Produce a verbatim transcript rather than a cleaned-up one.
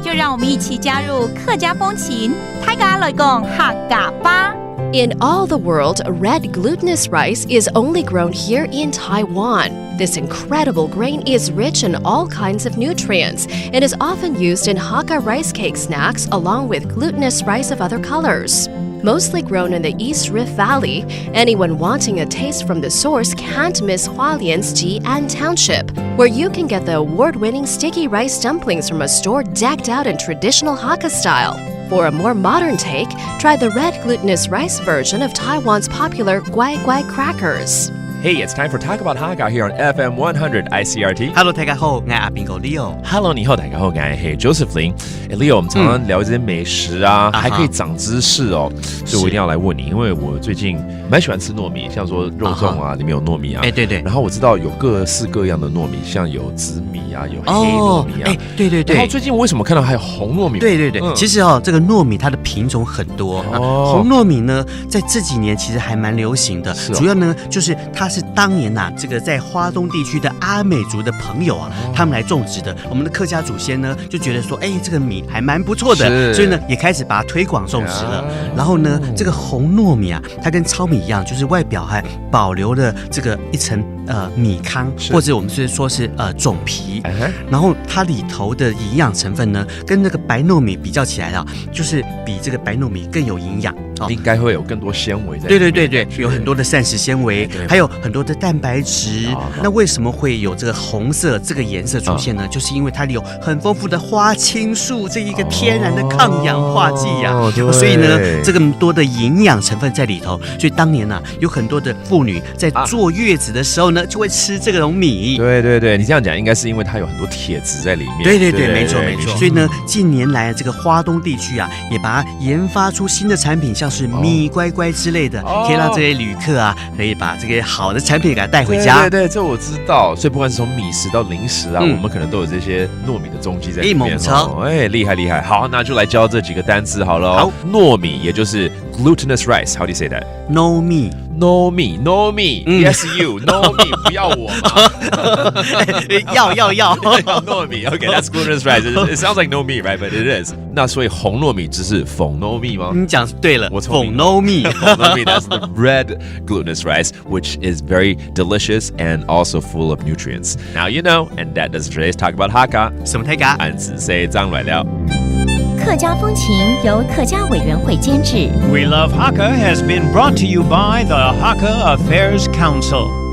就让我们一起加入客家风情，大家来讲客家话。 In all the world, red glutinous rice is only grown here in Taiwan. This incredible grain is rich in all kinds of nutrients and is often used in Hakka rice cake snacks along with glutinous rice of other colors. Mostly grown in the East Rift Valley, anyone wanting a taste from the source can't miss Hualien's Jian Township, where you can get the award-winning sticky rice dumplings from a store decked out in traditional Hakka style. For a more modern take, try the red glutinous rice version of Taiwan's popular Guai Guai crackers. Hey, it's time for Talk About Hakka here on F M one hundred I C R T. Hello，大家好，我是阿兵哥 Leo。 Hello，你好，大家好，我是 Josephine。哎，Leo，我们常常聊一些美食啊，啊哈还可以长知识哦，所以我一定要来问你，因为我最近蛮喜欢吃糯米，像说肉粽啊，里面有糯米啊。哎，对对。然后我知道有各式各样的糯米，像有紫米啊，有黑糯哦米，啊。哎，对对对。然后最近我为什么看到还有红糯米？对对对，嗯其实哦，这个糯米它的品种很多。啊哦红糯米呢，在这几年其实还蛮流行的，是哦主要呢就是它是当年呐、这个在花东地区的阿美族的朋友啊，他们来种植的。我们的客家祖先呢就觉得说，哎，这个米还蛮不错的，是所以呢也开始把它推广种植了。啊然后呢，这个红糯米啊，它跟糙米一样，就是外表还保留了这个一层呃米糠，是或者我们是说是呃种皮。哎哈然后它里头的营养成分呢，跟那个白糯米比较起来啊，就是比这个白糯米更有营养。哦，应该会有更多纤维在。对对对对，有很多的膳食纤维，还有很多的蛋白质。那为什么会有这个红色这个颜色出现呢？就是因为它里有很丰富的花青素这一个天然的抗氧化剂呀、哦对所以呢，这个多的营养成分在里头，所以当年呢、有很多的妇女在坐月子的时候呢，就会吃这种米。对对对，你这样讲应该是因为它有很多铁质在里面。对对对，没错没错。所以呢，近年来这个花东地区啊，也把它研发出新的产品，像是米乖乖之类的，可以让这些旅客啊，可以把这个好的产品给它带回家。对对对，这我知道。所以不管是从米食到零食啊，嗯我们可能都有这些糯米的踪迹在里面。一猛超哦，哎，厉害厉害。好，那就来教这几个单词好了。好，糯米也就是 glutinous rice，how do you say that？ No me， No me, no me, 嗯 yes you, no me，不要我吗？要要要。 No me, okay, that's glutinous rice. It, it sounds like no me, right? But it is. 那所以红糯米只是粉糯米吗？你讲对了，我聪明粉糯米。 That's the red glutinous rice, which is very delicious and also full of nutrients. Now you know, and that does today's Talk About Hakka. 什么泰嘎？俺是谁张来了。客家风情由客家委员会监制。 We Love Hakka has been brought to you by the Hakka Affairs Council.